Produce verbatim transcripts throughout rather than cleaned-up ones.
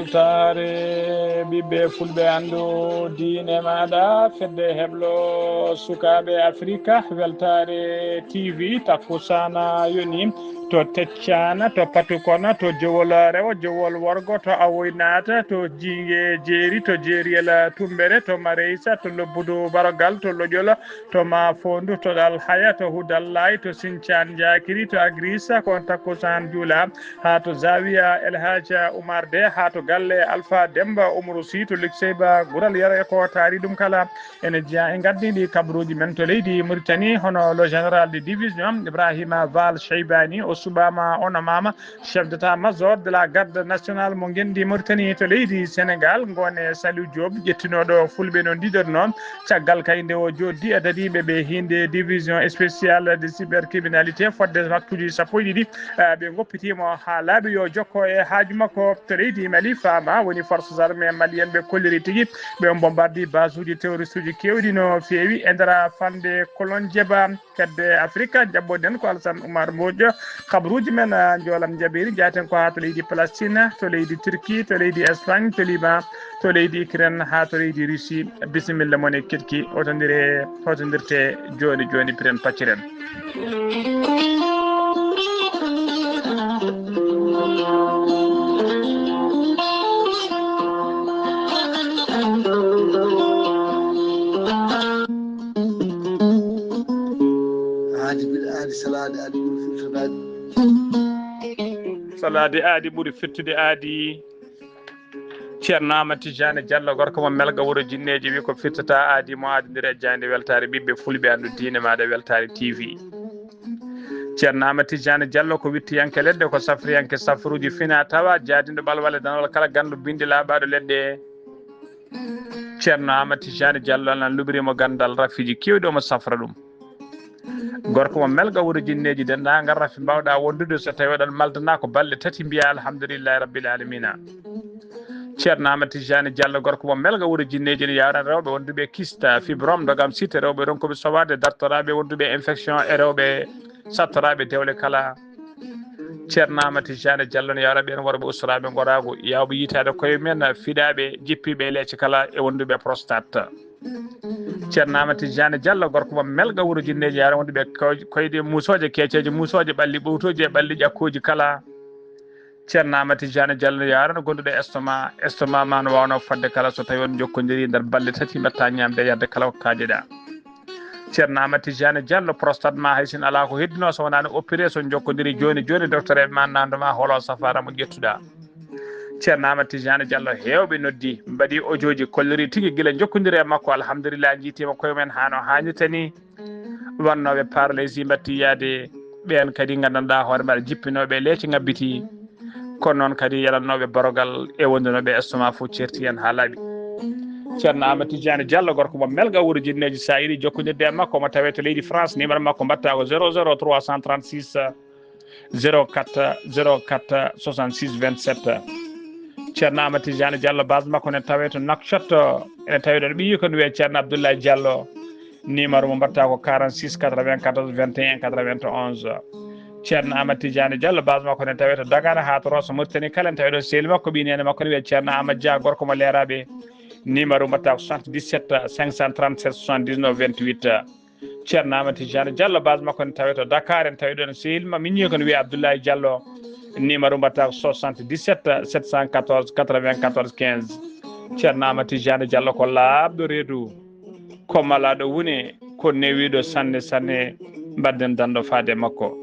Weltaare ɓiɓɓe fulɓe, anndu diine maaɗa, fedde heblo sukaaɓe Afrika. Weltaare T V, takkusaana yoni to Teccana, to Patukona, to Jowol Rewo, Jowol Worgo, to Awoynata, to Jiinge Jeeri, to Jeeriyel Tumbere, to Mareysa, to Lobbudu Barogal, to Loƴol, to Mafondu, to Ɗal Haya, to Hudallay, to Sincaan Njaakiri, to Agrisa, ko takkusaan juula, haa to Zawiya El Hadj Oumar De, haa to galle Alpha Demba Umaru Sy, to Likseyba Gural Yero, e ko taari ɗum kala. Ene jeyaa e ngardiiɗi kabaruuji men to leydi Mauritanie, hono le général de division Ibrahima Val Cheibani, o suɓaama, o nomaama chef d'état-major de la garde nationale mo ngenndi Mauritanie to leydi Sénégal. Ngoone Saliou Diop, ƴettinooɗo fulɓe no ndiiɗornoo, caggal kay nde o jooɗdi e dadiiɓe ɓe hiinde division spéciale de cybercriminalité, fodde waktuuji sappo e ɗiɗi, eh, ɓe ngoppitiimo haa laaɓi yo jokko e haaju makko to leydi Mali. Faama woni forces armées maliennes ɓe kolliri tigi, ɓe on bombardi basuuji terroristuuji keewɗi no feewi e nder falnde Kolonjeba. Fedde Afrika, jaɓɓoɗen ko Alassane Oumar Mbodj. Kabaruuji men, ah, njoolam jaɓeeri, njaaten ko haa to leydi Palestine, to leydi Turquie, to leydi Espagne, to Liban, to leydi Ukraine, haa to leydi Russie. Bisimilla mon e keɗki, hotondiree, hotondirtee jooni jooni, piren pacciren. Aadi ɓuri aadi, salaade aadi ɓuri firtude aadi. Salaade aadi ɓuri firtude aadi. Ceerno Amadou Tidiane Diallo, gorko mo Melga, wuro Jinneeji, wi ko firtata aadi mo aadindira e jaaynde weltaare ɓiɓɓe fulɓe, anndu diine maaɗa, Weltaare T V. Ceerno Amadou Tidiane Diallo ko wittiyanke leɗɗe, ko safriyanke safruuji fina tawa, jaadinɗo ɓalwale danwal kala ganndo binndi laaɓaaɗo leɗɗe. Ceerno Amadou Tidiane Diallo, Allah luɓiri mo ganndal, rafiiji keewɗi omo safra ɗum. Gorko mo Melga, wuro Jinneeji, denndaangal rafi mbaawɗaa wondude, so tawii oɗon maldana ko balɗe tati, mbiyaa alhamdulillahi rabbil alamina. Ceerno Amadou Tidiane Diallo, gorko mo Melga, wuro Jinneeji, ene yawrana rewɓe wonduɓe kyste, fibrome, ndogam site, rewɓe ronkooɓe sowaade, dartoraaɓe wonduɓe infection e rewɓe sattoraaɓe dewle kala. Ceerno Amadou Tidiane Diallo ne yawra ɓeen worɓe ustoraaɓe ngoraagu, yaawɓe yiytaade koye mum en, fiɗaaɓe, jippiiɓe e leece kala e wonduɓe prostate. Ceerno Amadou Tidiane Diallo, gorko mo Melga, wuro Jinneeji, yawra wonduɓe koy-, koyɗe muusooje, keeceeje muusooje, ɓalli ɓowtooji e ɓalli ƴakkooji kala. Ceerno Amadou Tidiane Diallo, yawra no gonduɗo estomac, estomac ma no waawno fodde kala so tawii on njokkondirii nder balɗe tati, mbaɗta ñaamde e yarde kala ko kaajeɗaa. Ceerno Amadou Tidiane Diallo, prostate ma hay so alaa ko heddinoo so wonaa no opéré, so njokkondirii jooni jooni, docteur en ma nanndo ma holo safaara mo ƴettuɗaa. Ceerno Amadou Tidiane Diallo, heewɓe noddi, mbaɗi audio ji, kolliri tigi gila njokkondiri e makko, alhamdulillah, njiitiima koye mum en haa no haanirta ni. Wonnooɓe paralysie mbaɗti yaade, ɓeen kadi nganndanɗaa hoore maɓɓe jippinooɓe leece ngabbiti. Kono noon kadi yaɗannooɓe barogal e wondunooɓe estomac fof ceerti heen haa laaɓi. Ceerno Amadou Tidiane Diallo, gorko mo Melga, wuro Jinneeji, so a yiɗi jokkondirde e makko, omo tawee to leydi France, numéro makko mbaɗta ko zéro zéro trois cent trente-six, zéro quatre, zéro quatre, soixante-six, vingt-sept. Ceerno Amadou Tidiane Diallo, base makko ne tawee to Nouakchott, ene tawee ɗon ɓiyi ko ne wiyee Ceerno Abdoulaye Diallo. Numéro mo mbaɗta ko quarante-six quatre-vingt-quatorze vingt et un quatre-vingt-onze. Ceerno Amadou Tidiane Diallo, base makko ne tawee to Dakar, haa to Rosso Mauritanie kala, ene tawee ɗo sehil makko, ɓiy neene makko ne wiyee Ceerno Amadou Dia, gorko mo Leeraaɓe. Numéro mbaɗta ko soixante-dix-sept cinq cent trente-sept soixante-dix-neuf vingt-huit. Ceerno Amadou Tidiane Diallo, base makko ne tawee to Dakar, ene tawee ɗon sehil ma, miñi ko ne wiyee Abdoulaye Diallo. Numéro mbaɗta ko soixante-dix-sept sept cent quatorze quatre-vingt-quatorze quinze. Ceerno Amadou Tidiane Diallo ko laaɓɗo reedu, ko malaaɗo wune, ko newiiɗo sanne sanne, mbaɗden danndo faade makko.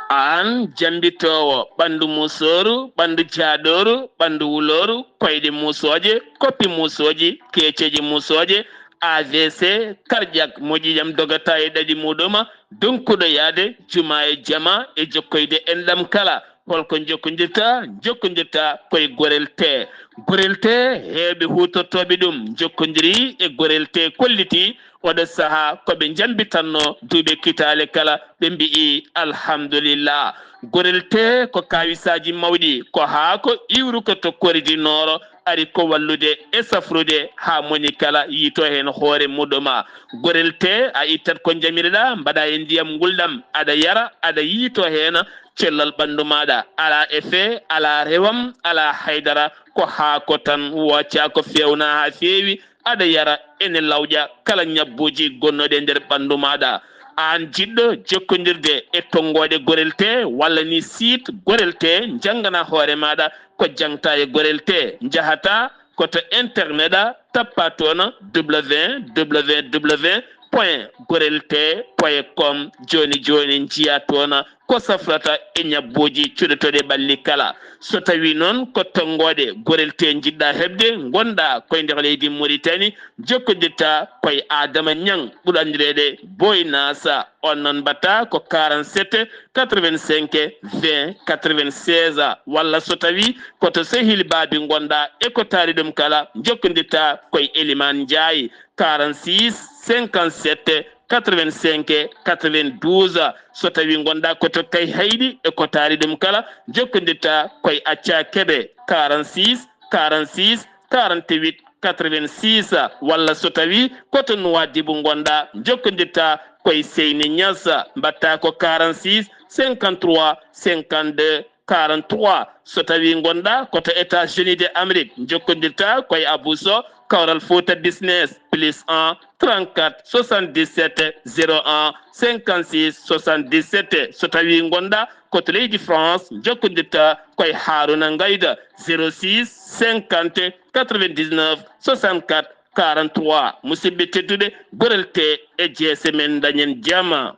Aan Jambitoowo ɓanndu muusooru, ɓanndu jaaɗooru, ɓanndu wulooru, koyɗe muusooje, koppi muusooji, keeceeje muusooje, A V C, cardiaque, moƴƴijam dogata e ɗaɗi muuɗum, donkuɗo yahde juma e jama e jokkoyde enɗam kala. Holko jokkondirta? Jokkondirta koye Gorel Tee. Gorel Tee, heewɓe huutortooɓe ɗum jokkondiri e Gorel Tee, kolliti oɗo sahaa ko ɓe njambitanno duuɓi kitaale kala, ɓe mbi'i alhamdulillah. Gorel Tee ko kaawisaaji mawɗi, ko haa ko iwruko to Kori du Nord, ari ko wallude e safrude haa moni kala yiito heen hoore muɗum. Gorel Tee, a ittat ko njamiriɗa, mbaɗa e ndiyam ngulɗam, aɗa yara, aɗa yiito heen cellal ɓanndu maaɗa. Alaa effet, alaa rewam, alaa haydara, ko haako tan, wooca ko feewna haa feewi, aɗa yara, ene lawƴa kala ñabbuuji gonnooɗi e nder ɓanndu maaɗa. Aan jiɗɗo jokkondirde e tonngooɗe Gorel Tee walla ni site Gorel Tee, njanngana hoore maaɗa ko jaŋta e Gorel Tee. Njahata ko to internet a, tappa toon www.gorelte.com. Jooni jooni njiya toon ko safrata e ñabbuuji cuɗotooɗi ɓalli kala. So tawii noon ko tonngooɗe Gorel Tee njiɗɗa heɓde, ngonɗa koye nder leydi Mauritanie, jokkondirta koye Adama Ñaŋ, ɓurɗo anndireede Boy Nasa. On noon mbaɗta ko quarante-sept quatre-vingt-cinq vingt quatre-vingt-seize, walla so tawii ko to Sehil Baabi ngonɗa e ko taari ɗum kala, jokkondirta koye Elimaan Njaay, quarante-six cinquante-sept quatre-vingt-cinq quatre-vingt-douze. So tawii ngonɗa ko to Kayhayɗi e ko taari ɗum kala, jokkondirta koye Acca Kebe, quarante-six quarante-six quarante-huit quatre-vingt-six, walla so tawii ko to Nuwaadibu ngonɗa, jokkondirta koye Seyni Ñas, mbaɗta ko quarante-six cinquante-trois cinquante-deux quarante-trois. So tawii ngonɗa ko to États-Unis de Amérique, jokkondirta koye Abou Sow, Kawral Fouta Business, plus un trente-quatre soixante-dix-sept zéro un cinquante-six soixante-dix-sept. So tawii ngonɗa ko to leydi France, jokkondirta koye Haruna Ngayda, zéro six cinquante quatre-vingt-dix-neuf soixante-quatre quarante-trois. Musidɓe tedduɓe, Gorel Tee e jeese men, dañen jama.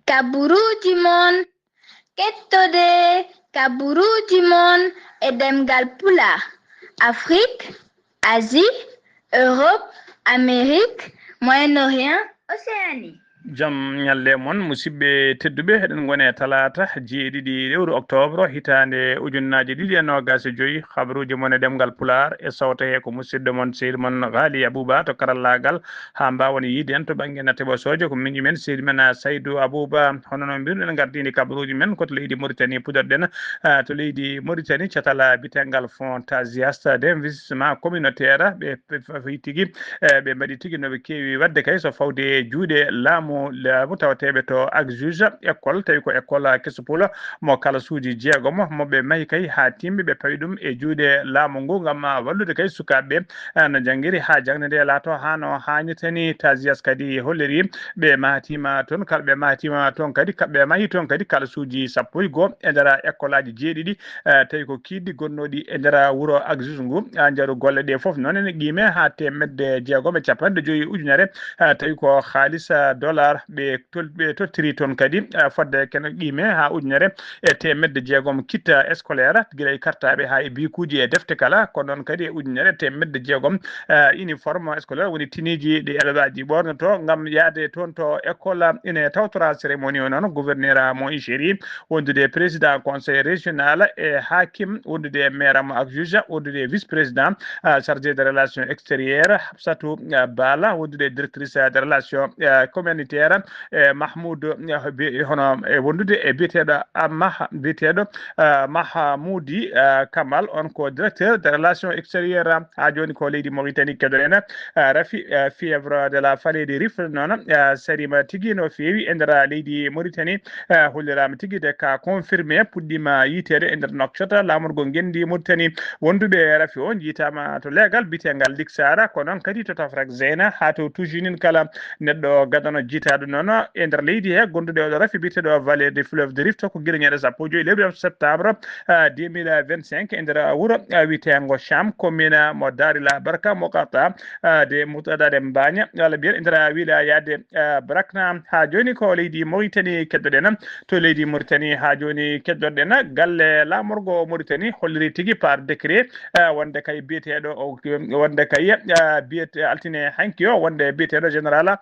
Kaburuuji mon, kettode kaburuuji mon e ɗemngal Pulaar, Afrik, Asie, Europe, Amérique, Moyen-Orient, Océanie. Jam ñalle mon, musidɓe tedduɓe, eɗen ngoni e talaata jeeɗiɗi lewru octobre, hitaande ujunnaji ɗiɗi e noogas e joyi. Habaruuji mon e ɗemngal Pulaar e sawto he ko musidɗo mon, sehil mon Ghali Abouba to karallaagal, haa mbaawon yiide en to bannge natte ɓosooje. Ko miñi men, sehil men, ah, Saydou Abouba. Hono no mbirɗen, ngardini kabaruuji men ko to leydi Mauritanie, puɗɗorɗen, ah, to leydi Mauritanie, catal, ah, bitengal Fonds Tazias d'investissement communautaire, ɓe, ɓe fawi tigi, eh, ɓe mbaɗi tigi no ɓe keewi waɗde kay so fawde e juuɗe laamu, laamu tawateeɓe to Agjuj, école, tawi ko école, ah, keso pula mo kalasuuji jeegomo, mo ɓe mahi kay haa timmi, ɓe pawi ɗum e juuɗe laamu ngu ngam, ah, wallude kay sukaaɓe ɓe, ah, no janngiri haa jaŋde nde laato haa no haanirta ni. Tazias kadi holliri ɓe mahatiima toon, kala ɓe mahatiima toon kadi, ka-, ɓe mahi toon kadi kalasuuji sappo e goo e nder école aji jeeɗiɗi, ah, tawi ko kiiɗɗi gonnooɗi e nder wuro Agjuj ngu. Ah, njaru golle ɗe fof noon ene qiime haa teemedde jeegom e capanɗe joyi ujunere, ah, tawi ko haalis, ah, dollar ɓe tol-, ɓe tottiri toon kadi, ah, fodde kene qiime haa ujunere e teemedde jeegom kit, ah, scolaire, gila e kartaaɓe haa e bikuuji e defte kala, ko noon kadi e ujunere teemedde jeegom, ah, uniforme scolaire, woni tiniiji ɗi elevaaji ɓoornoto ngam yahde toon to école, ah, ine tawtora cérémonie o noon gouverneur mo Chéri, wondude e président conseil régional e hakim, wondude e maire mo Agjuj, wondude e vice président, ah, chargé de relations extérieures, Hafsatou, ah, Bala, wondude e directrice de relations, ah, communautaire, e Mahmoud, eh, bi-, hono, e wondude e biyeteeɗo, ah, Mah-, biyeteeɗo, ah, Mahamoudi, ah, Kamal, on ko directeur de relations extérieures, ah, haa jooni ko leydi Mauritanie keɗoɗen, ah, rafi, ah, fièvre de la Falédie rifle noon, ah, sarima tigi no feewi e nder leydi Mauritanie, ah, holliraama tigi de ka confirmé puɗɗiima yiiteede e nder Nouakchott, laamorgo ngenndi Mauritanie. Wonduɓe rafi o njiitaama to leegal biyeteegal Liksara, ko noon kadi to Tafrak Zeyna, haa to Tujinin kala neɗɗo gadano jiita Taadu noon e nder leydi he gonduɗe oɗo rafi biyeteɗo Vallée du Fleuve du Rift ko gila ñande sappo e joyi lewru septembre deux mille vingt-cinq e nder wuro wiyeteengo Cham, commune mo Darila Barka mo Qata de Moutada de Mbaña walla mbiyen e nder wilaya de Brakna. Ha joni ko leydi Mauritanie keddoɗen. To leydi Mauritanie ha joni keddoɗen galle lamorgo Mauritanie holliri tigi par décret wonde kay biyeteɗo o wonde kay biyete altine hanki o wonde biyeteɗo général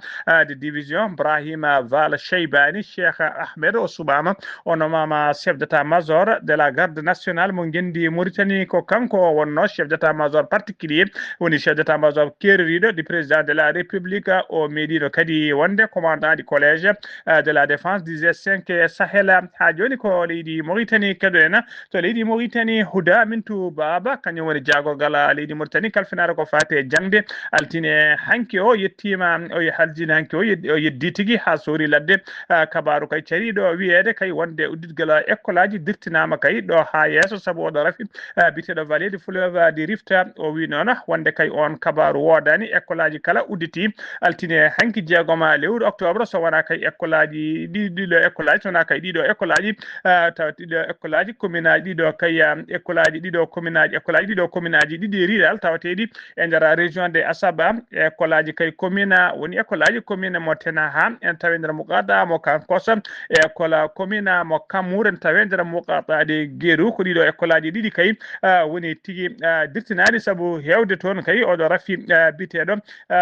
de division Brahima Val Cheibani Cheikh Ahmed o suɓama o nomama chef d'état major de la garde nationale mo ngendi Mauritanie. Ko kanko wonno chef d'état major particulier, woni chef d'état major kerriɗo du président de la république. O meeɗino kadi wonde commandant du collège de la défense du G cinq Sahel. Ha joni ko leydi Mauritanie keɗoɗen. To leydi Mauritanie, Huda Mintu Baba kañum woni jaagorgal leydi Mauritanie kalfinaare ko faate jangde. Altine hanki o yettima o haljini hanki o yeddi tigi ha soori ladde. Kabaru kay cariɗo wiyeede kay wonde udditgal école aji dirtinama kay ɗo ha yeeso sabu oɗo rafi biteɗo Vallée du Fleuve du Rift. O wi noon wonde kay on kabaru woodani. École aji kala udditi altine hanki jeegoma lewru octobre so wona kay école aji ɗi ɗiɗo école aji so wona kay ɗiɗo école aji tawa ɗiɗo école aji commune aji ɗiɗo kay école aji ɗiɗo commune aji école aji ɗiɗo commune aji ɗiɗi rural tawateɗi e nder région de Asaba. École aji kay commune woni école aji commune mo Tena ha en tawi nder Muqada mo Kankosa. École commune mo Kamour en tawi nder Muqada de Geru. Ko ɗiɗo école aji ɗiɗi kay woni tigi dirtinaɗi sabu hewde toon kay oɗo rafi biteɗo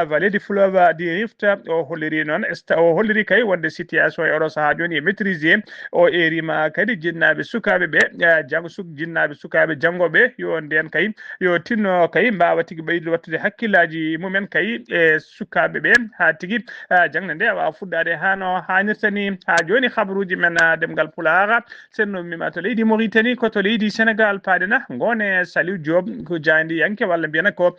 Vallée du Fleuve du Rift. O holliri noon o holliri kay wonde situation e oɗo saha joni e maîtrisé. O erima kadi jinnaɓe sukaɓe ɓe jang suk jinnaɓe sukaɓe janngoɓe yo nden kay yo tinno kay mbawa tigi ɓeydude wattude hakkillaji mumen kay e sukaɓe ɓe ha tigi jangde nde wawa fuɗɗade hano hanirta ni. Ha joni habaruji men demgal Pulaar. Senno mima to leydi Mauritanie ko to leydi Sénégal paɗena gone Saliou Diop ko jayndiyanke walla mbiyana ko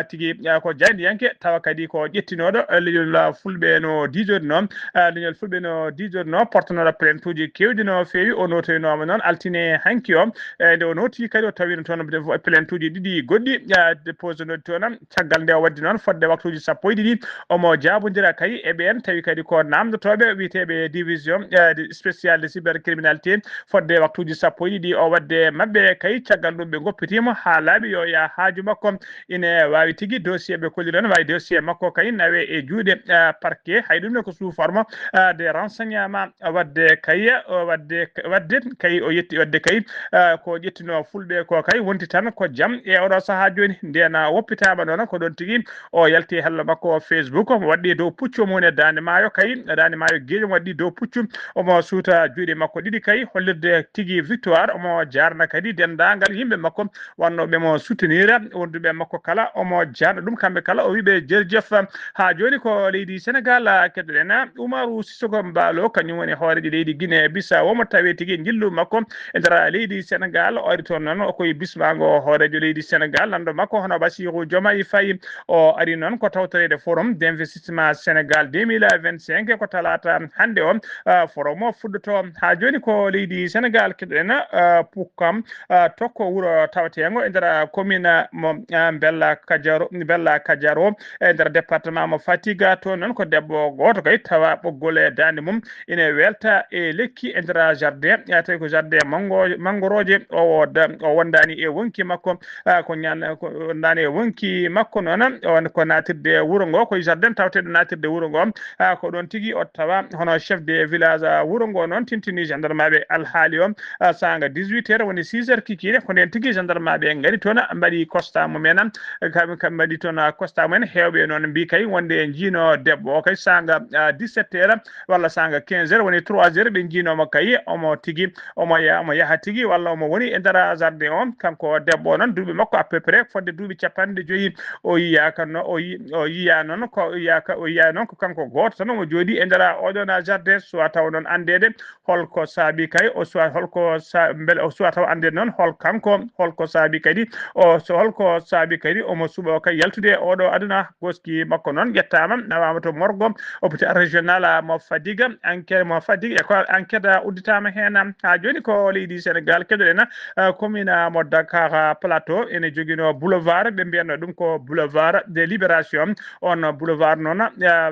tigi ko jayndiyanke tawa kadi ko ƴettinoɗo leñol fulɓe no dijoɗno. Leñol fulɓe no dijoɗno portanoɗo plainte uji kewɗi no feewi. O notoynoma noon altine hanki o e nde o noti kadi o tawino toon plainte uji ɗiɗi goɗɗi déposenoɗi toon. Caggal nde o waddi noon fodde waktuji sappo e ɗiɗi omo jaabodira kay e ɓeen tawi kadi ko namdotoɓe wiyeteɓe division spécial de cybercriminalité. Fodde waktuji sappo e ɗiɗi o wadde maɓɓe kay caggal ɗum ɓe goppitimo ha laaɓi yo ya haaju makko. Ine wawi tigi dossier ɓe kolliren wawi dossier makko kay nawe e juuɗe parquet hay ɗum ne ko sous forme de renseignement. Wadde kay wadde wadde kay o yetti wadde kay ko ƴettino fulɓe ko kay wonti tan ko jam e oɗo saha joni ndena woppitama noon ko ɗon tigi o yalti hello makko o Facebook omo waɗɗi dow puccu mum e dande maayo kay dande maayo geeƴo omo waɗɗi dow puccu. Omo suuta juuɗe makko ɗiɗi kay hollirde tigi victoire omo jarna kadi dendagal yimɓe makko wannoɓe mo soutenir wonduɓe makko kala omo jarna ɗum kamɓe kala o wiɓe jerjef. Ha joni ko leydi Sénégal keɗoɗen Umaru Sissoko Mbaalo kañum woni hoorejo leydi Guinée Bissau omo tawe tigi jillu makko e nder leydi Sénégal o ari toon noon koye bismago hoorejo leydi Sénégal lanɗo makko hono Bassirou Diomaye Faye. O ari noon ko tawtoreede forum d'investissement Sénégal deux mille vingt-cinq ko talata hannde o. Forum o fuɗɗoto ha joni ko leydi Sénégal keɗoɗen pukkam tokko wuro tawatego e nder commune mo Bella Kadiaro Bella Kadiaro e nder département mo Fatiga. Toon noon ko debbo goto kay tawa ɓoggol e dande mum ine welta e lekki e nder jardin tawi ko jardin mango mangoroje o wondani e wonki makko. Ko ñan ko wondani e wonki makko noon on ko natirde wuro ngo koye jardin tawateɗo natirde wuro ngo. Ko ɗon tigi o tawa hono chef de village wuro ngo noon tintini gendarme ɓe alhaali o sanga dix-huit heures woni six heures kikiɗe ko nden tigi gendarme ɓe ngari toon mbaɗi constat mumen. Kamɓe kam mbaɗi toon constat mumen hewɓe noon mbi kay wonde e jiino debbo o kay sanga dix-sept heures walla sanga quinze heures woni trois heures ɓe jiinomo kay omo tigi omo ya omo yaha tigi walla omo woni e nder jardin o. Kanko debbo o noon duuɓi makko à peu près fodde duuɓi capanɗe joyi. O yiyaka no o yi o yiya noon ko yiyaka o yiya noon ko kanko goto tan omo jooɗi e nder oɗon jardin soit taw noon andede holko saabi kay o soit holko sa beele o soit taw andede noon hol kanko holko saabi kadi o so holko saabi kadi omo suɓo kay yaltude e oɗo aduna. Goski makko noon ƴettama nawama to morgo hôpital régional mo Fadiga enquête mo Fadiga e ko enquête udditama hen. Ha joni ko leydi Sénégal keɗoɗen commune mo Dakar Plateau ene joguino boulevard ɓe mbiyanno ɗum ko boulevard de libération. On boulevard noon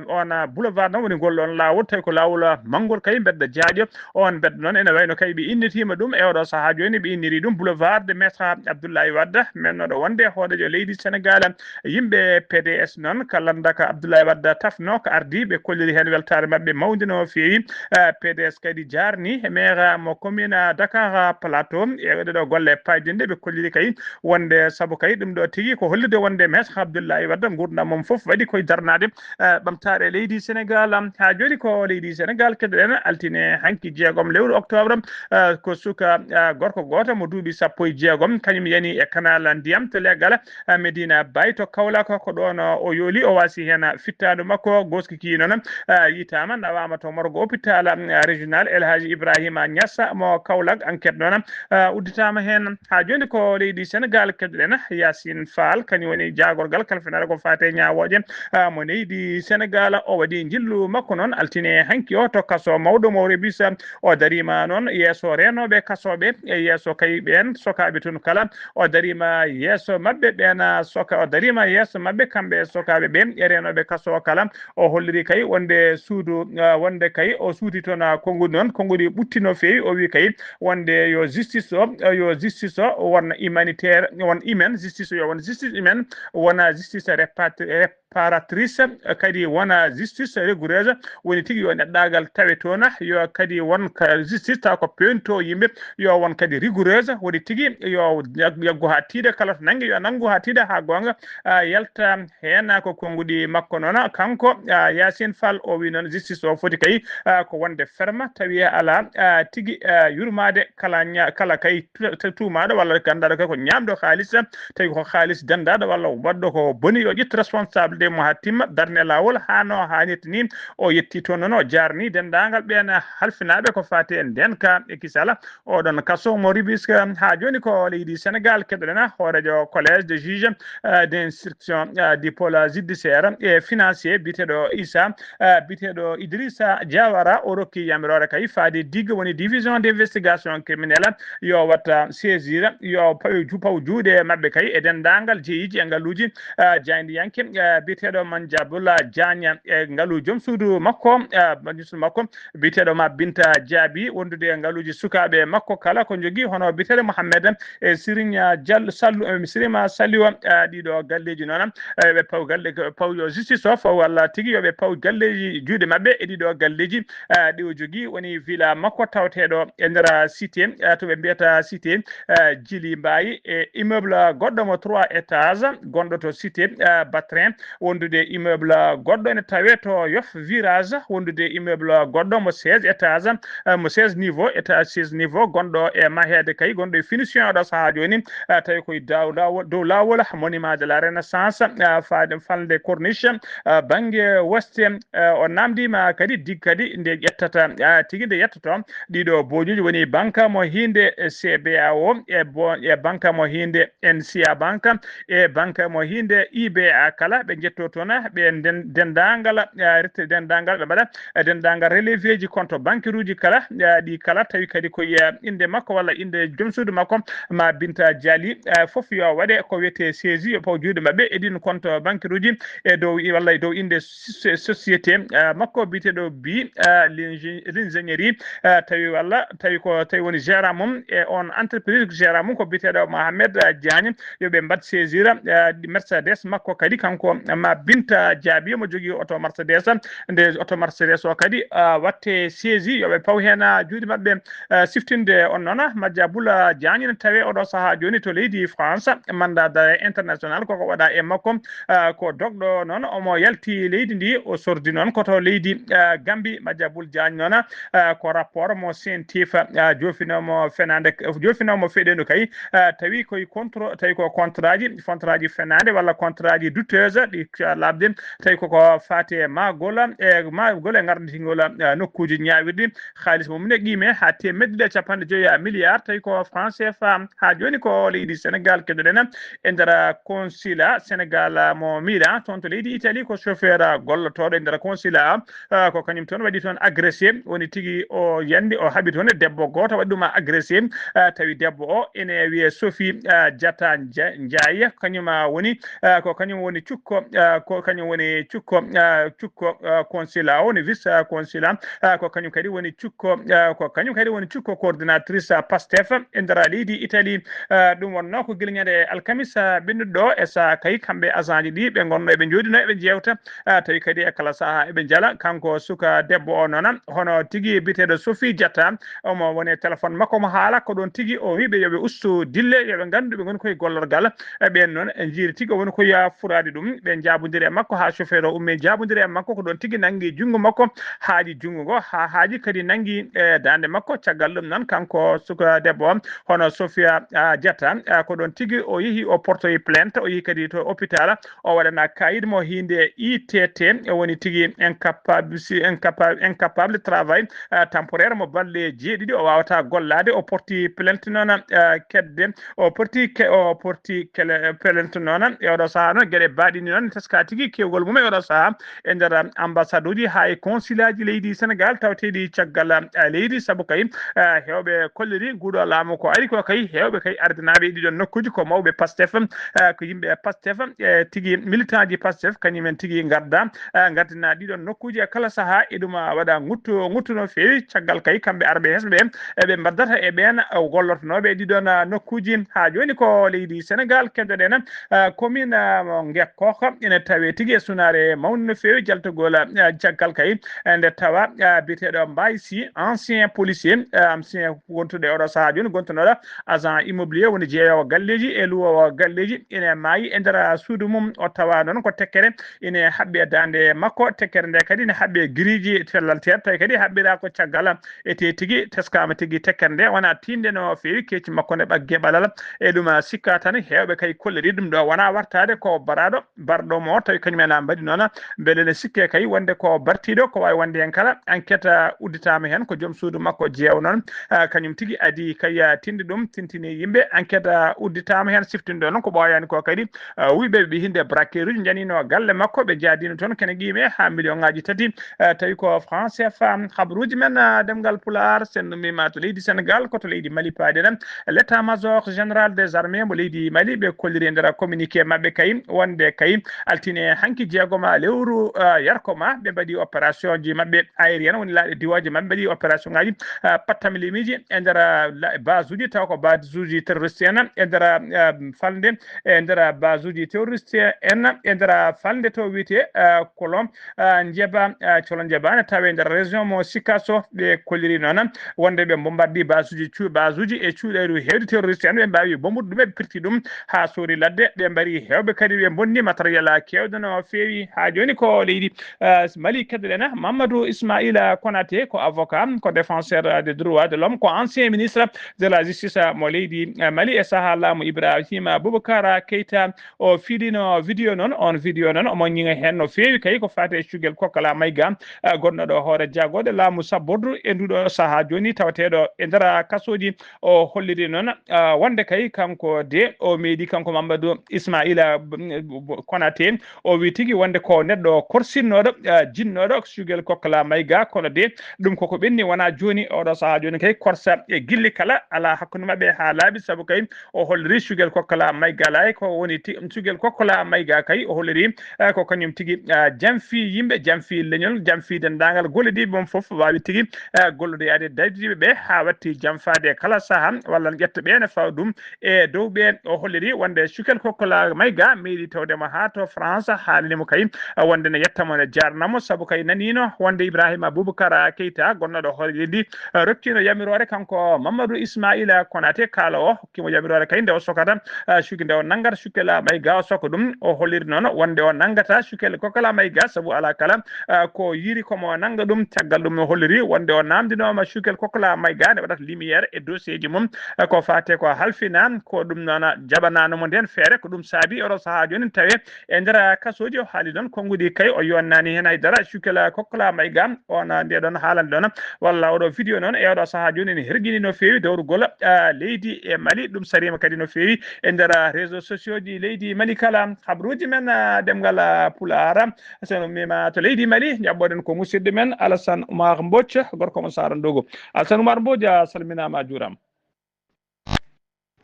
on boulevard Wade noon woni ngol ɗoon laawol, tawi ko laawol, ah, manngol kay mbedda Jaaƴo. Oon mbedda noon ene wayno kay ɓe innitiima ɗum e oɗo sahaa jooni, ɓe inniri ɗum Boulevard de Maître Abdoulaye Wade, mennooɗo wonde hooreejo leydi Senegaal. Yimɓe P D S noon, ka lannda ka Abdoulaye Wade tafno, ko ardii, ɓe kolliri heen weltaare maɓɓe mawnde no feewi. Eh, P D S kadi jaarni e maire mo commune Dakar Plateau e ɗee ɗo golle paydinɗe ɓe kolliri kay wonde, sabu kay ɗum ɗo tigi ko hollude wonde Maître Abdoulaye Wade nguurndam mum fof waɗi koye darnaade, eh, ɓamtaare leydi Senegaal. Haa jooni ko leydi Senegaal keɗoɗen, altine hanki jeegom lewru octobre, eh, ko suka, eh, gorko gooto mo duuɓi sappo e jeegom, kañum yani e kanaal ndiyam to leggal, eh, Medina Baye to Kaolack, ko ɗoon o yooli, o waasi heen fittaandu makko, goskiki noon, eh, yitaama, nawaama to morgo hôpital, eh, régional El Hadji Ibrahima Niass mo Kaolack. Enquête noon, eh, udditaama heen. Haa jooni ko leydi Senegaal keɗoɗen, Yacine Fall, kañum woni jaagorgal kalfinaare ko faati e ñaawooje, eh, mo leydi Senegaal. O waɗi njillu makko noon altine hanki o to kaso mawɗo mo Rebus. O dariima noon yeeso reenooɓe kasooɓe, e yeeso kay ɓeen sokaaɓe toon kala. O dariima yeeso maɓɓe ɓeen, ah, soka-, o dariima yeeso maɓɓe kamɓe sokaaɓe ɓe e reenooɓe kaso kala. O holliri kay wonde suudu, ah, wonde kay o suuti toon, ah, konnguɗi noon, konnguɗi ɓutti no feewi. O wi kay wonde yo justice o, yo justice o won humanitaire, won humaine, justice o yo won justice humaine, wona justice répatri-, réparatrice, kadi wona justice rigoureuse, woni tigi yo neɗɗaagal tawe toon, yo kadi won ka justice taw ko peewntoo yimɓe, yo won kadi rigoureuse, woni tigi yo yag-, yaggu haa tiiɗa, kala to nanngi yo nanngu haa tiiɗa haa goonga, ah, yalta heen. Ko konnguɗi makko noon, kanko, ah, Yacine Fall, o wi noon justice o foti kay, ah, ko wonde ferme, tawi alaa, ah, tigi, ah, yurmaade kala ña-, kala kay tu-, tu-, tuumaaɗo walla ganndaɗo kay ko ñaamɗo haalis, tawi ko haalis denndaɗo walla waɗɗo ko boni, yo ƴettu responsabilité mo haa timma, darne laawol haa no haanirta ni. O yetti toon noon, o jaarni denndaangal ɓeen halfinaaɓe ko faati e ndeen ka e kisala. Oɗon kaso mo Ribisque. Haa jooni ko leydi Senegaal keɗoɗen hooreejo collège de juge, euh, d'instruction, euh, du pôle judiciaire et financier biyeteeɗo Issa, euh, biyeteeɗo Idrissa Diawara. O rokki yamiroore kay faade dig woni division d'investigation criminelle yo watta saisir, yo paw ju-, paw juuɗe maɓɓe kay e denndaangal jeyiiji e ngalluuji, euh, jaayndiyanke, euh, biyeteeɗo Manjabula Diagne e ngalu joom suudu makko, euh, joom suudu makko biyeteeɗo ma Binta Diaby, wondude e ngaluuji sukaaɓe makko kala ko jogii, hono biyeteeɗo Mohammed e Sirinya Diallo Sallu, e Sirima Saliwa, ah, ɗiɗo galleeji noon, eh, ɓe paw galle, paw yo justice o faw walla tigi yo ɓe paw galleeji juuɗe maɓɓe e ɗiɗo galleeji, ah, ɗi o jogii woni villa makko tawteeɗo e nder cité, ah, to ɓe mbiyata cité, ah, Djili Mbaye e immeuble goɗɗo mo trois étages gonɗo to cité, ah, Batrin. Wondude immeuble goɗɗo ene tawee to Yoff Virage, wondude immeuble goɗɗo mo seize étages, eh, mo seize niveau, étage seize niveau, gonɗo e maheede kay, gonɗo e finition oɗo sahaa jooni, eh, tawi koye daw-, laawol, dow laawol Monument de la Renaissance, eh, faade falnde Corniche, eh, bannge West, eh, o namdiima kadi dig kadi nde ƴettata, eh, tigi nde yettoto ɗiɗo bojuuji woni banque mo hiinde C B A O e bo-, e banque mo hiinde N C A banque, e banque mo hiinde I B A kala, ɓe njetto toon, ɓe nden-, denndaangal, eh, rette denndaangal, ɓe mbaɗa, eh, denndaangal releveeji compte banquier uji kala, eh, ɗi kala, tawi kadi ko, eh, innde makko walla innde joom suudu makko, ma Binta Dialy, eh, fof yo waɗe ko wiyetee saisie, yo paw juuɗe maɓɓe e ɗin compte banquier uji e dow i-, walla e dow innde so-, société, eh, makko biyeteeɗo Bi, eh, l'ingé-, l'ingénierie, eh, tawi walla tawi ko, tawi woni gérant mum e on entreprise, gérant mum ko biyeteeɗo Mohamed, eh, Diagne. Yo ɓe mbaɗ saisir, eh, Mercedes makko kadi, kanko ma Binta Diaby, omo jogii oto Mercedes. Nde oto Mercedes o kadi, ah, watte saisi, yo ɓe paw heen, ah, juuɗe maɓɓe, ah, siftinde on noon. Majja Bula Diagne ne tawe oɗo sahaa jooni to leydi France, mandat d'arrêt international koko waɗa e makko, ah, ko dogɗo noon, omo yalti leydi ndi, o sordi noon ko to leydi, ah, Gambie. Majja Bul Diagne noon, ah, ko rapport mo CENTIF, ah, joofinoomo fenaande, joofinoomo feɗeendu kay, ah, tawi koye contro-, tawi ko contrat ji, contrat ji fenaande walla contrat ji douteuse ɗi, ah, laaɓde, tawi koko faati e maagol, e maagol e ngarditingol, ah, nokkuuji ñaawirɗi. Haalis mum ne qiime haa teemedde ɗiɗi e capanɗe joyi milliard, tawi ko franc C F A. Haa jooni ko leydi Senegal keɗoɗen e nder consulat Senegal mo Milan, toon to leydi Italie, ko chauffeur gollotooɗo e nder consulat, ah, ko kañum toon waɗi toon agressé, woni tigi o yandi, o haɓi toon e debbo gooto, waɗi ɗum agressé, ah, tawi debbo o ene wiyee Sophie, ah, Diatta Nja-, Ndiaye, kañum, ah, woni, ah, ko kañum woni cukko, eh, ko kañum woni cukko, eh, cukko, eh, consulat, woni vice, eh, consulat, eh, ko kañum kadi woni cukko, eh, ko kañum kadi woni cukko coordinatrice, eh, PASTEF e nder leydi Italie. Eh, ɗum wonnoo ko gila ñande alkamisa ɓennuɗo ɗo e saha kay kamɓe agent ji ɗi ɓe ngonno eɓe jooɗino eɓe jeewta, eh, tawi kadi e kala saha eɓe njala. Kanko suka debbo o noon, hono tigi biyeteeɗo Sophie Diatta, omo woni e téléphone makko mo haala ko ɗon tigi o wiiɓe yoɓe ustu dille, yoɓe ngandu ɓe ngoni koye gollorgal. E ɓen noon e jiiri tigi o woni ko ya furaade ɗum. Ɓe njaabondiri e makko haa chauffeur o ummi njaabondiri e makko, ko ɗon tigi nanngi junngo makko, haaji junngo ngo, haa haaji kadi nanngi e daande makko. Caggal ɗum noon kanko suka debbo o, hono Sophia, ah, Diatta, ah, ko ɗon tigi o yehi o portoyi plainte, o yehi kadi to hôpital, o waɗana kayit mo hiinde I T T, o woni tigi incapable, si, incapable, incapable travail, ah, temporaire mo balɗe jeeɗiɗi, o waawata gollaade, o porti plainte noon, ah, kedde, o porti ke-, o porti kele-, plainte noon, e oɗo sahaa noon, geɗe baaɗini noon, teska tigi kewgol mum e oɗo sahaa, e nder ambassade uji haa e consulat ji leydi Sénégal tawateeɗi caggal, eh, leydi, sabu kay, eh, heewɓe kolliri nguuɗo laamu ko ari ko kay, heewɓe kay ardinaaɓe e ɗiɗon nokkuuji ko mawɓe PASTEF, eh, ko yimɓe PASTEF, eh, tigi militant ji PASTEF, kañum en tigi ngarda, eh, ngardina ɗiɗon nokkuuji e kala sahaa, e ɗum, ah, waɗa nguttu, nguttu no feewi, caggal kay kamɓe arɓe hesɓe ɓe, eɓe mbaddata e ɓeen, eh, gollortonooɓe e ɗiɗon, ah, nokkuuji. Haa jooni ko leydi Sénégal, keddoɗen, ah, commune, ah, mo Ngekkoko ene tawe tigi e sunaare mawnde no feewi jaltugol, ah, caggal kay, eh, nde tawa, ah, biyeteeɗo Mbaye Sy, ancien policier, ah, ancien wontude oɗo sahaa jooni, gontunooɗo agent immobilier, woni jeeyoowo galleeji e luwoowo galleeji, ene maayi e nder suudu mum. O tawa noon ko tekkere ene haɓɓi e daande makko, tekkere nde kadi ene haɓɓi e giriiji tellal teer, tawi kadi haɓɓiraa ko caggal. Ete tigi teskaama tigi tekkere nde wona tiinde no feewi, keeci makko ne ɓagge ɓalal. E ɗum, ah, sikka tan heewɓe kay kolliri ɗum ɗo wona wartaade ko baraaɗo, barɗo mo tawi kañum en a mbaɗi noon. Mbele ne sikke kay wonde ko bartiiɗo, ko waawi wonde heen kala enquête, ah, udditaama heen, ko joom suudu makko jeewa noon. Ah, kañum tigi adi kay, ah, tinde ɗum, tintini yimɓe, enquête, ah, udditaama heen, siftinɗo noon ko ɓooyaani ko kadi, ah, wuyɓe ɓe hinde braqueruji njanino galle makko, ɓe jaadino toon kene qiime haa million ngaji tati, ah, tawi ko franc C F A. Habruuji men, ah, ɗemngal Pulaar, sen nummima to leydi Sénégal, ko to leydi Mali paaɗen. L'état-major général des armées mo leydi Mali, ɓe kolliri e nder communiqué maɓɓe kay, wonde kay altine hanki jeegoma lewru, ah, yarkoma, ɓe mbaɗi opération ji maɓɓe aérienne, woni laaɗe diwooje maɓɓe, mbaɗi opération ngaji, ah, pattamlimiji e nder, ah, la-, base uji, taw ko base uji terroriste en, e nder, ah, falnde, e nder base uji terroriste en, e nder falnde to wiyete, ah, Kolon, ah, Njeba, ah, Colo Njeba, ne tawe nder région mo Sikasso. Ɓe kolliri noon wonde ɓe mbo-, mbaɗdi base uji cu-, base uji e cuuɗayru heewde terroriste en, ɓe mbaawi bombude ɗum, ɓe pirti ɗum haa soori ladde, ɓe mbari heewɓe kadi, ɓe bonni matériel keewɗo no feewi. Haa jooni ko leydi, eh, Mali keddoɗen, Mamadou Ismaila Konaté ko avocat, ko défenseur des droits de l'homme, ko ancien ministre de la justice mo leydi, eh, Mali e sahaa laamu Ibrahima Boubacar Keita. O fiilino vidéo noon, on vidéo noon omo ñiŋa heen no feewi kay ko faati e cugel Kokkola Mayga, eh, gonnoɗo hoore jaagorɗe laamu sabbordu e nduɗo sahaa jooni, tawateeɗo e nder kasooji. O holliri noon, ah, wonde kay kanko de o meeɗi, kanko Mamadou Ismaila, mm, Konaté, o wi tigi wonde ko neɗɗo korsinnooɗo, ah, jinnooɗo cugel Kokkola Mayga, kono de ɗum koko ɓenni wona jooni, oɗo sahaa jooni kay korsa e gilli kala alaa hakkunde maɓɓe haa laaɓi, sabu kay o holliri cugel Kokkola Mayga lay ko woni ti-, cugel Kokkola Mayga kay o holliri, eh, ko kañum tigi, ah, jamfi yimɓe, jamfi leñol, jamfi denndaangal gollodiiɓe mum fof, waawi tigi, eh, gollodoyaade dadiiɓe ɓe haa watti jamfaade kala saha, walla ƴetta ɓe ne fawa ɗum e dow ɓe. O holliri wonde Cukel Kokkola Mayga meeɗi tawde mo haa to France, haalani mo kay, eh, wonde ne yetta mo, ne jaarna mo, sabu kay naniino wonde Ibrahima Boubacar Keita, gonnoɗo hoore leydi, eh, rokkiino yamiroore kanko Mamadou Ismaila Konaté, kaala o hokkimo yamiroore kay nde o sokata, ah, cuki nde o nanngata Cukel Mayga, o soka ɗum. O holliri noon wonde o nanngata Cukel Kokkola Mayga, sabu alaa kala, ah, ko yiiri komo nannga ɗum. Caggal ɗum o holliri wonde o naamndinooma Cukel Kokkola Mayga nde waɗata lumière e dossier ji mum, ah, ko faate ko halfina, ko ɗum noon jaɓanaano mo ndeen feere. Ko ɗum saabi oɗo sahaa jooni tawe e nder kasooji. O haali noon konnguɗi kay o yonnaani heen hay dara. Cukel Kokkola Mayga on, ah, nde ɗon haalande ɗon walla oɗo vidéo noon e oɗo sahaa jooni ene herƴini no feewi dowrugol, ah, leydi e Mali. Ɗum sariima kadi no feewi e nder, ah, réseaux sociaux ji leydi Mali kala. Habruuji men, ah, ɗemngal, ah, Pulaar, so en ummiima to leydi Mali, njaɓɓoɗen ko musidɗo men Alassane Oumar Mbodj, gorko mo Saara Ndogo. Alassane Oumar Mbodj, a salminaama, a juuraama.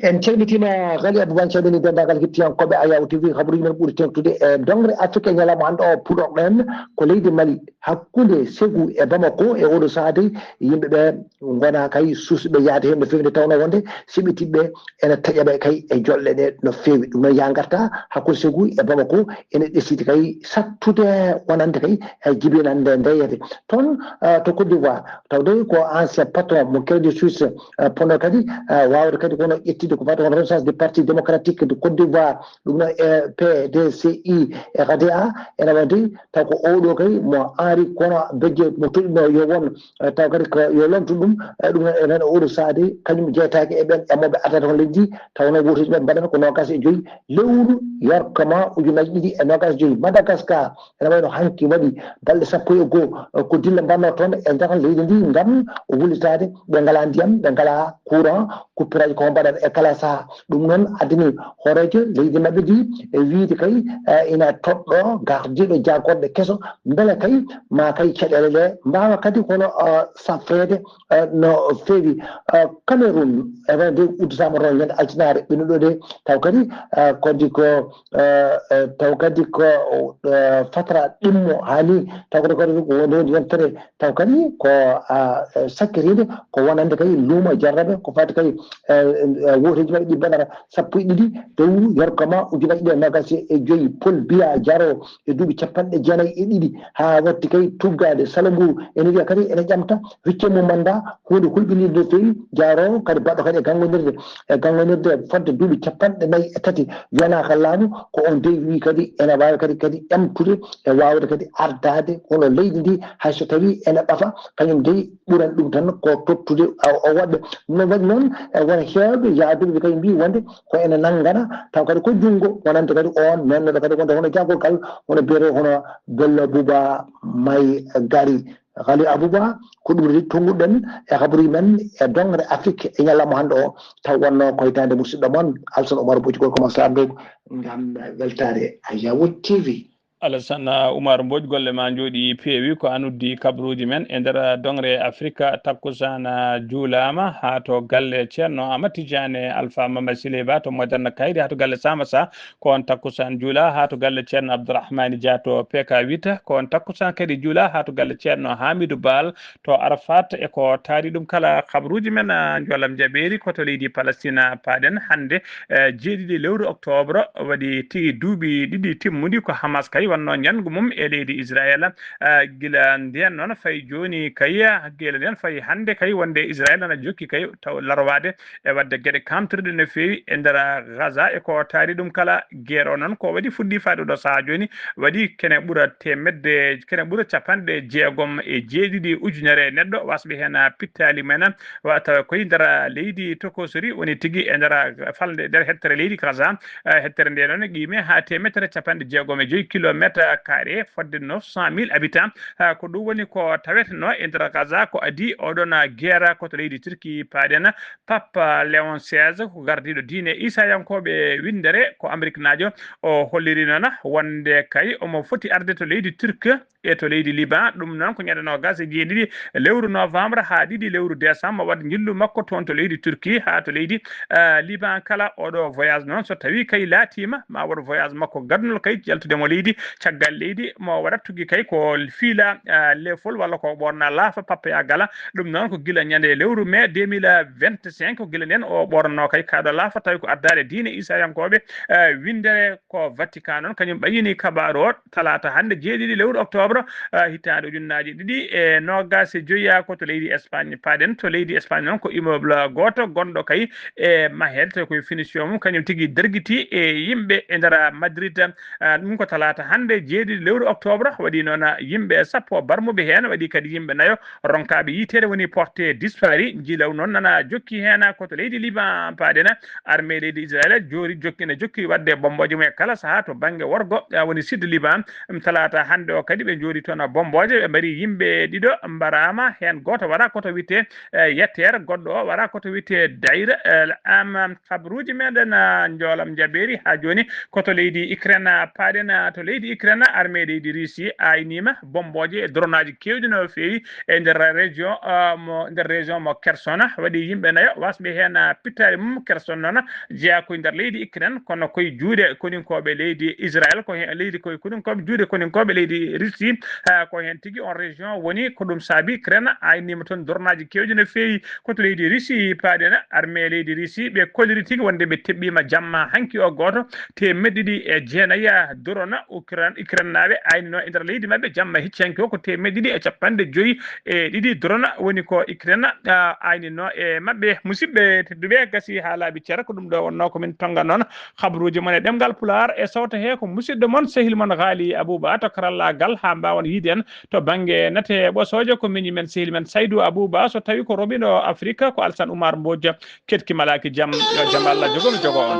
En calmitiima Gali Abouba, en calmini denndaangal heɗtiyankooɓe Ayaw T V. Kabaruuji men ɓuri teeŋtude e doŋre Afrik e ñalawma hannde o, puɗɗorɗen ko leydi Mali, hakkunde Ségou e Bamako. E oɗo sahaa de, yimɓe ɓe ngona kay suusɓe yahde heen no feewi, nde tawnoo wonde seɓetiiɓe ɓe ene taƴa ɓe kay e joɗle ɗe no feewi. Ɗum noon, yaa ngarta hakkunde Ségou e Bamako ene ɗesiti kay sattude, wonande kay e jibinande ndeyete toon, eh, to Côte d'Ivoire. Tawde ko ancien patron mo Credit Suisse, eh, ponno kadi, eh, waawde kadi kono ƴettude ko fati kono Renaissance du Parti Démocratique de Côte d'Ivoire, ɗum noon e P D C I R D A, ene waɗi taw ko oɗo kay mo Henri Konan Bédié mo toɗɗinoo yo won, eh, taw kadi ko yo lomtu ɗum, eh, ɗum noon enen oɗo sahaa de kañum jeytaake e ɓen e moɓe ardata ko leydi, taw noon wotoji maɓɓe mbaɗata ko noogaas e joyi lewru yorkama ujunaaji ɗiɗi e noogaas e joyi. Madagascar, ene wayno hanki waɗi balɗe sappo e goo, eh, ko dille mbanno toon e nder leydi ndi ngam wullitaade. Ɓe ngalaa ndiyam, ɓe ngalaa courant, coupure aji ko mbaɗata e kala sahaa. Ɗum noon addani hooreejo leydi maɓɓe ndi e wiyde kay, eh, ina toɗɗo gardiiɗo jaagorɗe keso, mbele kay ma kay caɗeele ɗe mbaawa kadi kono, eh, safreede, eh, no feewi. Eh, Cameroun, e wayde udditaama toon ñande altinaare ɓennuɗo de, taw kadi, eh, kadi ko, eh, eh, taw kadi ko, eh, fatra ɗimmo haa ni, taw kadi kadi ko wonde wonde yontere, taw kadi ko, ah, eh, sakkitiinde ko wonande kay luumo jarraɓe ko fati kay, eh, eh, woteeji maɓɓe ɗi mbaɗata sappo e ɗiɗi lewru yorkama ujunaaji ɗiɗi e noogaas e joyi. Paul Biya Jaro e duuɓi capanɗe jeenayi e ɗiɗi haa watti kay tuggaade Salamburu ene wiya kadi ene ƴamta wicce mum mannda, huunde hulɓinirde no feewi. Jaro kadi baɗɗo kadi e ganngonirde, e ganngonirde fodde duuɓi capanɗe nayi e tati yonaaka laamu, ko on dey wi kadi ene waawi kadi, kadi ƴamtude e waawde kadi ardaade kono leydi ndi, hay so tawii ene ɓafa, kañum dey ɓuran ɗum tan ko tottude o, o woɗɓe. No waɗi noon, e won heewɓe yaaduɓe kadi mbii wonde ko ene nanngana, taw kadi ko junngo wonande kadi oon nannuɗo kadi wonde hono jaagorgal, hono biyetee hono Bello Buba May Gari. Gali Abouba, ko ɗum woni tonnguɗen e kabaruuji men e doŋre Afrik e ñalawma hannde o, taw wonno ko hitaande musidɗo mon Alsan Oumar Bocci Gorko mo Sarr Ndogo ngam weltaare Ayawo T V. Alassane Oumar Mbodj, golle ma njooɗi peewi. Ko an uddi kabaruuji men e nder doŋre Afrika. Takkusaan juulaama haa to galle Ceerno Amadou Tidiane Alpha Mama Siley Ba to Moderne Kaydi, haa to galle Samassa. Ko on takkusaan juula haa to galle Ceerno Abdourahmani Dia to P K huit. Ko on takkusaan kadi juula haa to galle Ceerno Hamidou Baal to Arafat. E ko taari ɗum kala, kabaruuji men, ah, njoolam jaɓeeri ko to leydi Palestine paaɗen hannde. Eh, jeeɗiɗi lewru octobre waɗi tigi duuɓi ɗiɗi timmudi ko Hamas kay wonno njanngu mum e leydi Israel. Eh, gila ndeen noon fayi jooni kay, gila ndeen fayi hannde kay wonde Israel ana jokki kay taw larwaade e waɗde geɗe kamtorɗe no feewi e nder Gaza. E ko taari ɗum kala, guerre o noon ko waɗi fuɗɗi faade ɗo sahaa jooni waɗi kene ɓura teemedde, kene ɓura capanɗe jeegom e jeeɗiɗi ujunere neɗɗo wasɓe heen pittaali mumen. Wa tawa koye nder leydi tokosiri woni tigi e nder falnde nder hettere leydi Gaza. Eh, hettere nde noon qiime haa teemedere capanɗe jeegom e joyi kilometre carré, fodde neuf cent mille habitants. Ah, ko ɗum woni ko taweteno e nder Gaza ko adii oɗon guerre ko to leydi Turki paaɗen. Papa Léon seize ko gardiiɗo diine Isayankooɓe winndere ko Ameriknaajo. O holliri noon wonde kay omo foti arde to leydi Turki e to leydi Liban. Ɗum noon ko ñande noogaas e jeeɗiɗi lewru novembre haa ɗiɗi lewru décembre, waɗa njillu makko toon to leydi Turki haa to leydi, eh, Liban. Kala oɗo voyage noon, so tawii kay laatiima ma waɗ voyage makko gadunol kay jaltude mo leydi, caggal leydi mo waɗat tuggi kay ko fiila, eh, lefol walla ko ɓoorna laafa, pappeya gala. Ɗum noon ko gila ñande lewru mai deux mille vingt-cinq, ko gila ndeen o ɓoornoo kay kaaɗo laafa, tawi ko addaade diine Isayankooɓe, eh, winndere ko Vatican noon, kañum ɓayyini kabaaru o talaata hannde, jeeɗiɗi lewru octobre, eh, hitaande ujunnaaji ɗiɗi e noogaas e joyi, ko to leydi Espagne paaɗen. To leydi Espagne noon ko immeuble gooto gonɗo kay e maheede, tawi koye finition mum, kañum tigi dergiti e yimɓe e nder Madrid. Ah, ɗum ko talaata hannde, jeeɗiɗi lewru octobre, waɗi noon yimɓe sappo barmuɓe heen, waɗi kadi yimɓe nayo ronkaaɓe yiiteede woni porté disparu. Njiilaw noon nana jokki heen ko to leydi Liban paaɗen. Armée leydi Israel joori jokki, ene jokki waɗde bommbooje mum e kala sahaa to bannge worgo, ah, woni sud Liban. Ɗum talaata hannde o kadi ɓe Jooɗi toon bombooje, ɓe mbari yimɓe ɗiɗo, mbaraama heen gooto waɗa koto wiyetee, eh, Yetteer, goɗɗo o waɗa koto wiyetee Dayra, eh, am, am, habruuji meɗen, ah, njoolam njaɓeeri haa jooni. Ko to leydi Ukraine, ah, paaɗen, ah, to leydi Ukraine, armée leydi Russie ayniima bombooje e dronaaji keewɗi no feewi e nder région, ah, mo, nder région mo Kherson. Waɗi yimɓe nayo wasɓe heen, ah, pittaali mum. Kherson noon jeyaa koye nder leydi Ukraine, kono koye juuɗe koninkooɓe leydi Israël, ko heen leydi koye koninkooɓe, juuɗe koninkooɓe leydi Russie, ah, ko heen tigi on région woni. Ko ɗum saabi Ukraine ayniima toon dronaaji keewɗi no feewi. Ko to leydi Russie paaɗen, armée leydi Russie, ɓe kolliri tigi wonde ɓe teɓɓiima jamma hanki o gooto, teemedde ɗiɗi e jeenayi drone Ukraine, Ukrainenaaɓe aynino e nder leydi maɓɓe jamma hecci hanki o, ko teemedde ɗiɗi e capanɗe joyi e ɗiɗi drone woni ko Ukraine, ah, aynino e maɓɓe. Musidɓe tedduɓe, gasi haa laaɓi cer, ko ɗum ɗo wonnoo ko min tonnga noon. Habruuji mon e ɗemngal Pulaar e sawto he ko musidɗo mon, sehil mon Haali Abuba to karallaagal, haa mbaawon yiide en to bannge nate ɓosooje. Ko miñi men, sehil men Saydu Abuba, so tawi ko roɓiɗo Afrique ko Alsan Oumar Mbodj. Ketki malaaki jam, yo jam Allah jogo mi jogo on.